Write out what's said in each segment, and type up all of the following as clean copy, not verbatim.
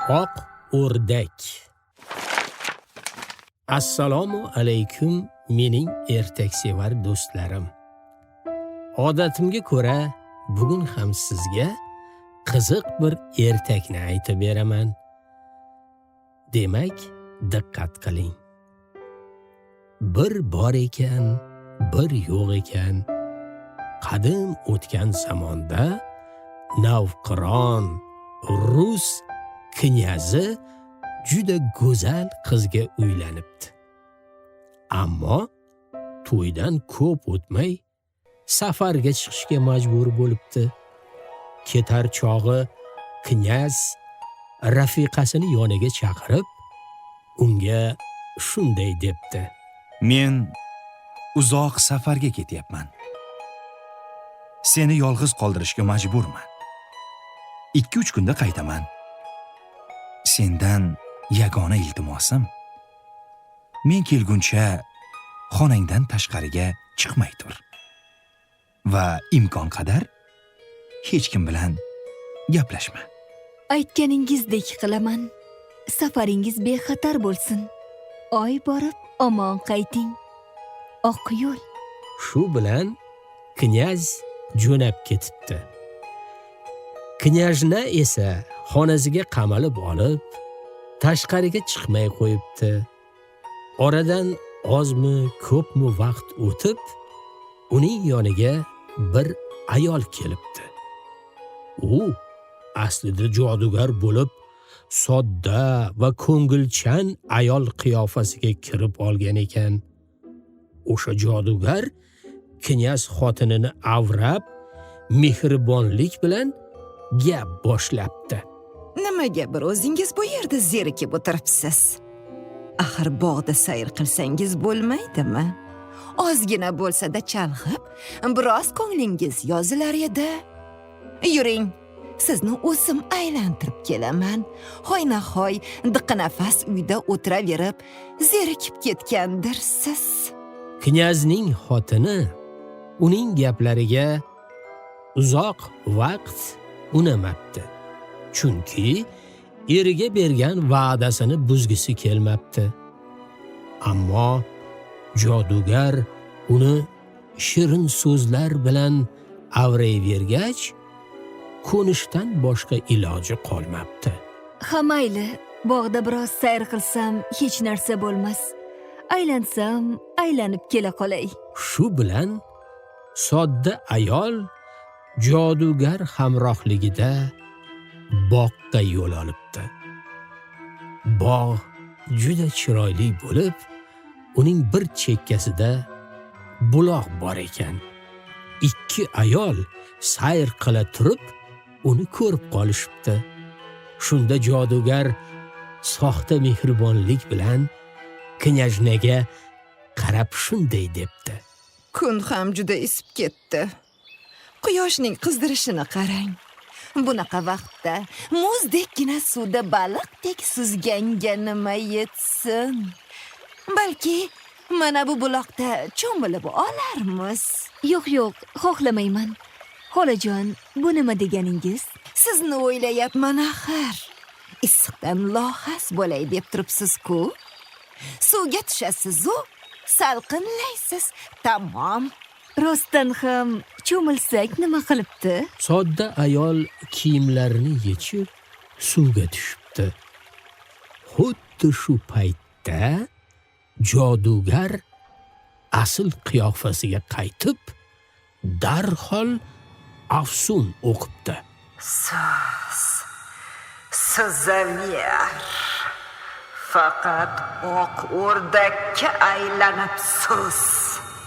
Oq o'rdak. Assalomu alaykum, mening ertaksevar do'stlarim. Odatimga ko'ra bugun ham sizga qiziq bir ertakni aytib beraman. Demak, diqqat qiling. Bir bor ekan, bir yo'q ekan. Qadim o'tgan zamonda Navqiron rus knyazi juda go'zal qizga uylanibdi. Ammo to'ydan ko'p o'tmay safarga chiqishga majbur bo'libdi. Ketar chog'i knyaz rafiqasini yoniga chaqirib, unga shunday debdi: Men uzoq safarga ketyapman. Seni yolg'iz qoldirishga majburman. 2-3 kunda qaytaman. Sendan yagona iltimosim, men kelguncha xonangdan tashqariga chiqmay tur. Va imkon qadar hech kim bilan gaplashma. Aytganingizdek qilaman. Safaringiz bexatar bo'lsin. Oy borib, omon qayting. Oq yo'l. Shu bilan knyaz jo'nab ketibdi. Knyajna esa xonasiga qamalib olib, tashqariga chiqmay qo'yibdi. Oradan ozmi, ko'pmi vaqt o'tib, uning yoniga bir ayol kelibdi. U aslida jodugar bo'lib, sodda va ko'ngilchan ayol qiyofasiga kirib olgan ekan. O'sha jodugar knyaz xotinini avrab, mehribonlik bilan gap boshlabdi. Nimaga bir o'zingiz bu yerda zerikib o'tiribsiz? Axir bog'da sayr qilsangiz bo'lmaydimi? Ozgina bo'lsa-da chalg'ib, biroz ko'nglingiz yozilar edi. Yuring, sizni o'zim aylantirib kelaman. Hoynahoy diqqinafas uyda o'tiraverib, zerikib ketgandirsiz. Knyazning xotini uning gaplariga uzoq vaqt unamabdi. Chunki eriga bergan va'dasini buzgisi kelmabdi. Ammo jodugar uni shirin so'zlar bilan avrayvergach, ko'nishdan boshqa iloji qolmabdi. Ha mayli, bog'da biroz sayr qilsam hech narsa bo'lmas. Aylansam, aylanib kela qolay. Shu bilan sodda ayol jodugar hamrohligida boqqa yo'l olibdi. Bog' juda chiroyli bo'lib, uning bir chekkasida buloq bor ekan. Ikki ayol sayr qila turib, uni ko'rib qolishibdi. Shunda jodugar soxta mehribonlik bilan knyajnaga qarab shunday debdi: Kun ham juda isib ketdi. Quyoshning qizdirishini qarang. Bunaqa vaqtda muzdekkina suvda baliqdek suzganga nima yetsin? Balki mana bu buloqda cho'milib olarmiz. Yo'q, yo'q, xohlamayman. Xolajon, bu nima deganingiz? Sizni o'ylayapman axir. Issiqdan lohas bo'lay deb turibsiz-ku. Suvga tushasiz-u, salqinlaysiz. Tamom. Rostdan ham cho'milsak nima qilibdi? Sodda ayol kiyimlarini yechib suvga tushibdi. Xuddi shu paytda jodugar asl qiyofasiga qaytib, darhol afsun o'qibdi. Suz, suzaver. Faqat oq o'rdakka aylanib suz.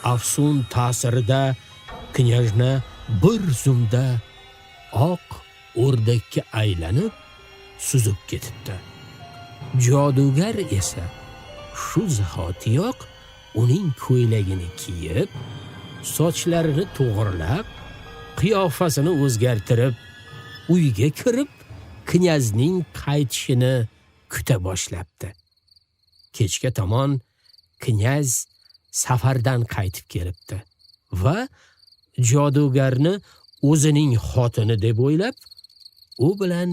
Afsun ta'sirida knyajna bir zumda oq o'rdakka aylanib suzib ketibdi. Jodugar esa shu zahotiyoq uning ko'ylagini kiyib, sochlarini to'g'rilab, qiyofasini o'zgartirib, uyga kirib, knyazning qaytishini kuta boshlabdi. Kechga tomon knyaz safardan qaytib kelibdi va jodugarni o'zining xotini deb o'ylab, u bilan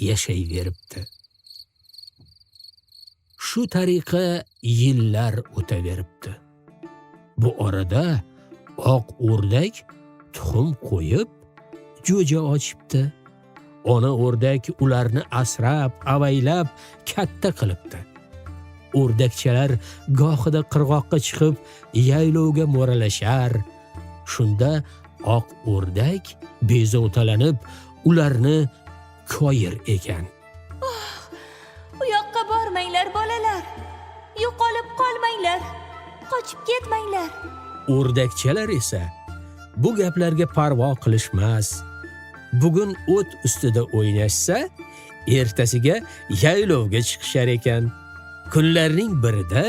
yashayveribdi. Shu tariqa yillar o'taveribdi. Bu orada oq o'rdak tuxum qo'yib, jo'ja ochibdi. Ona o'rdak ularni asrab, avaylab katta qilibdi. O'rdakchalar gohida qirg'oqqa chiqib yaylovga mo'ralashar. Shunda oq o'rdak bezovtalanib ularni koyir ekan. U yoqqa bormanglar bolalar. Yo'qolib qolmanglar. Qochib ketmanglar. O'rdakchalar esa bu gaplarga parvo qilishmas. Bugun o't ustida o'ynashsa, ertasiga yaylovga chiqishar ekan. Kunlarning birida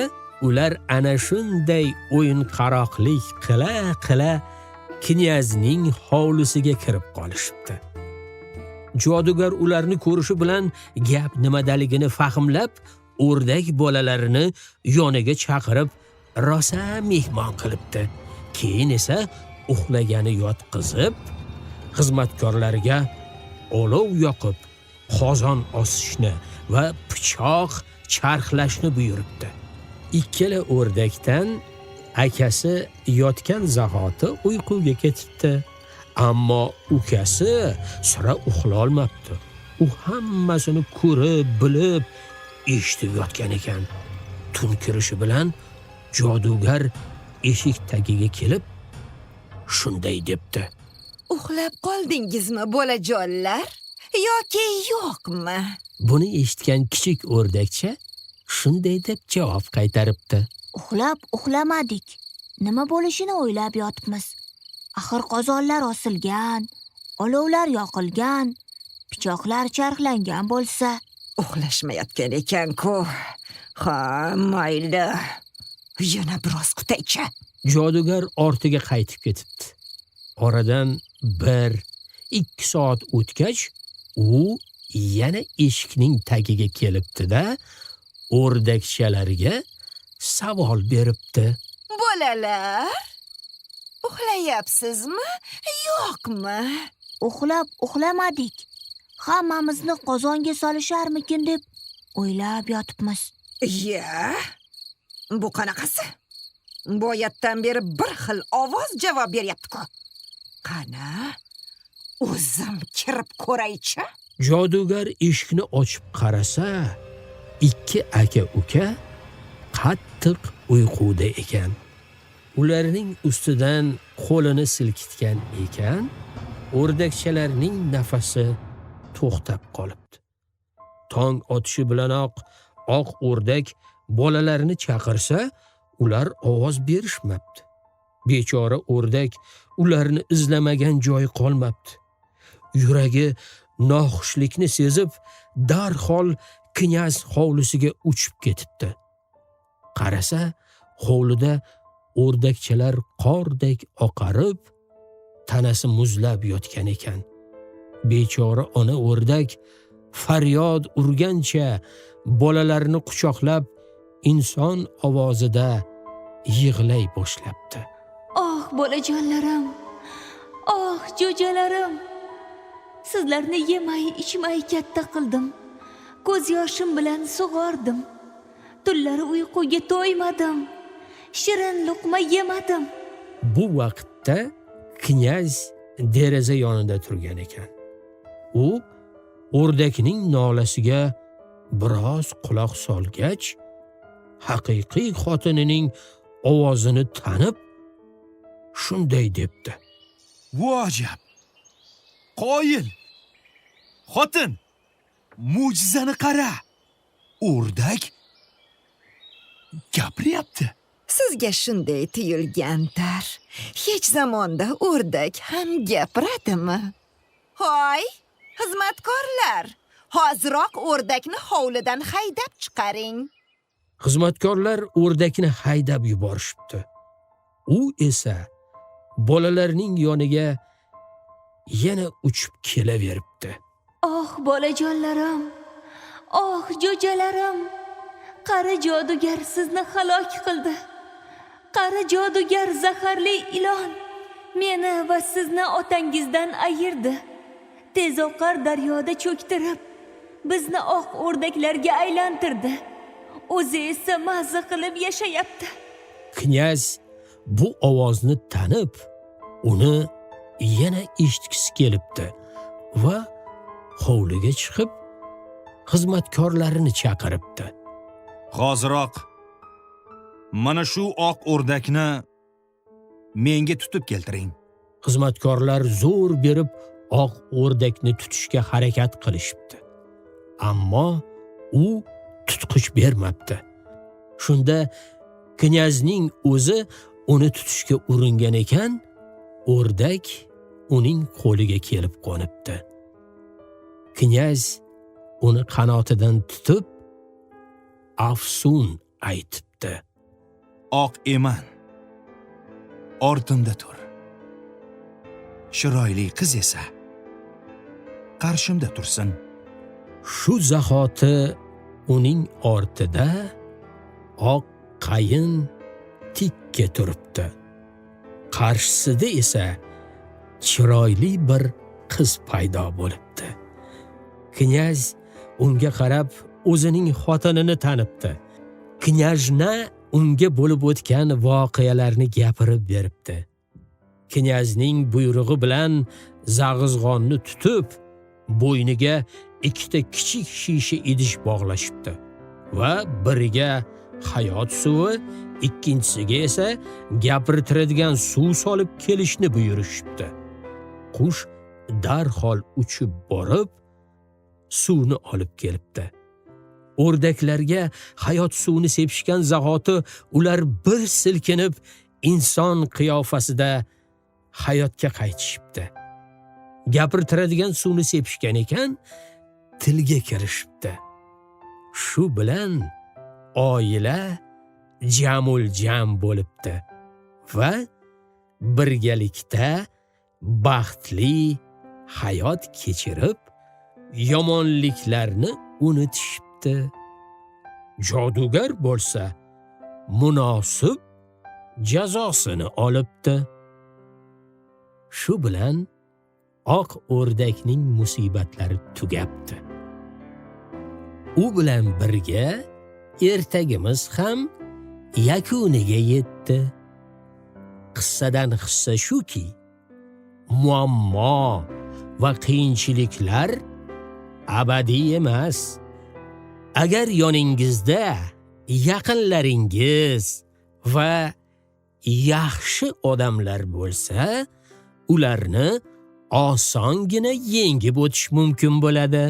ular ana shunday o'yinqaroqlik qila-qila knyazning hovlisiga kirib qolishibdi. Jodugar ularni ko'rishi bilan gap nimadaligini fahmlab, o'rdak bolalarini yoniga chaqirib, rosa mehmon qilibdi. Keyin esa uxlagani yotqizib, xizmatkorlarga olov yoqib, qozon osishni va pichoq charxlashni buyuribdi. Ikkala o'rdakdan akasi yotgan zahoti uyquga ketibdi. Ammo ukasi sira uxlolmabdi. U hammasini ko'rib, bilib, eshitib yotgan ekan. Tun kirishi bilan jodugar eshik tagiga kelib shunday debdi: Uxlab qoldingizmi bolajonlar yoki yo'qmi? Buni eshitgan kichik o'rdakcha shunday deb javob qaytaribdi: Uxlab uxlamadik. Nima bo'lishini o'ylab yotibmiz. Axir qozonlar osilgan, olovlar yoqilgan, pichoqlar charxlangan bo'lsa. Uxlashmayotgan ekan-ku. Ha, mayli. Yana biroz kutaychi. Jodugar ortiga qaytib ketibdi. Oradan 1-2 soat o'tgach, u yana eshikning tagiga kelibdi-da, o'rdakchalarga savol beribdi. Bolalar, uxlayapsizmi, yo'qmi? Uxlab uxlamadik. Hammamizni qozonga solisharmikin deb o'ylab yotibmiz. Ya, bu qanaqasi? Boyatdan beri bir xil ovoz javob beryapti-ku. Qani, o'zim kirib ko'raychi. Jodugar eshikni ochib qarasa, ikki aka-uka qattiq uyquda ekan. Ularning ustidan qo'lini silkitgan ekan, o'rdakchalarning nafasi to'xtab qolibdi. Tong otishi bilanoq oq o'rdak bolalarini chaqirsa, ular ovoz berishmabdi. Bechora o'rdak ularni izlamagan joyi qolmabdi. Yuragi noxushlikni sezib, darhol knyaz hovlisiga uchib ketibdi. Qarasa, hovlida o'rdakchalar qordek oqarib, tanasi muzlab yotgan ekan. Bechora ona o'rdak faryod urgancha bolalarini quchoqlab, inson ovozida yig'lay boshlabdi. Oh bolajonlarim, oh jo'jalarim, sizlarni yemay ichmay katta qildim. Ko'z yoshim bilan sug'ordim. Tunlari uyquga to'ymadim. Shirin luqma yemadim. Bu vaqtda knyaz deraza yonida turgan ekan. U o'rdakning nolasiga biroz quloq solgach, haqiqiy xotinining ovozini tanib, shunday debdi: Vojab! Qoyil! Xotin, mo'jizani qara! O'rdak gapiryapti. Sizga shunday tuyulgandir. Hech zamonda o'rdak ham gapiradimi? Hoy, xizmatkorlar, hoziroq o'rdakni hovlidan haydab chiqaring. Xizmatkorlar o'rdakni haydab yuborishibdi. U esa bolalarning yoniga yana uchib kelaveribdi. Oh bolajonlarim, oh jo'jalarim, qari jodugar sizni halok qildi. Qari jodugar zaharli ilon meni va sizni otangizdan ayirdi. Tez oqar daryoda cho'ktirib, bizni oq o'rdaklarga aylantirdi. O'zi esa mazza qilib yashayapti. Knyaz bu ovozni tanib, uni yana eshitgisi kelibdi va hovliga chiqib xizmatkorlarini chaqiribdi. Hoziroq mana shu oq o'rdakni menga tutib keltiring. Xizmatkorlar zo'r berib oq o'rdakni tutishga harakat qilishibdi. Ammo u tutqich bermabdi. Shunda knyazning o'zi uni tutishga uringan ekan, o'rdak uning qo'liga kelib qo'nibdi. Knyaz uni qanotidan tutib afsun aytibdi. Oq eman, ortimda tur. Chiroyli qiz esa qarshimda tursin. Shu zahoti uning ortida oq qayin tikka turibdi. Qarshisida esa chiroyli bir qiz paydo bo'libdi. Knyaz unga qarab o'zining xotinini tanibdi. Knyajna unga bo'lib o'tgan voqealarni gapirib beribdi. Knyazning buyrug'i bilan zag'izg'onni tutib, bo'yniga ikkita kichik shisha idish bog'lashibdi va biriga hayot suvi, ikkinchisiga esa gapirtiradigan suv solib kelishni buyurishibdi. Qush darhol uchib borib, suvni olib kelibdi. O'rdaklarga hayot suvini sepishgan zahoti ular bir silkinib inson qiyofasida hayotga qaytishibdi. Gapirtiradigan suvni sepishgan ekan, tilga kirishibdi. Shu bilan oila jamul jam bo'libdi va birgalikda baxtli hayot kechirib, yomonliklarni unutishibdi. Jodugar bo'lsa munosib jazosini olibdi. Shu bilan oq o'rdakning musibatlari tugabdi. U bilan birga ertagimiz ham yakuniga yetdi. Qissadan hissa shuki, muammo va qiyinchiliklar abadiy emas. Agar yoningizda yaqinlaringiz va yaxshi odamlar bo'lsa, ularni osongina yengib o'tish mumkin bo'ladi.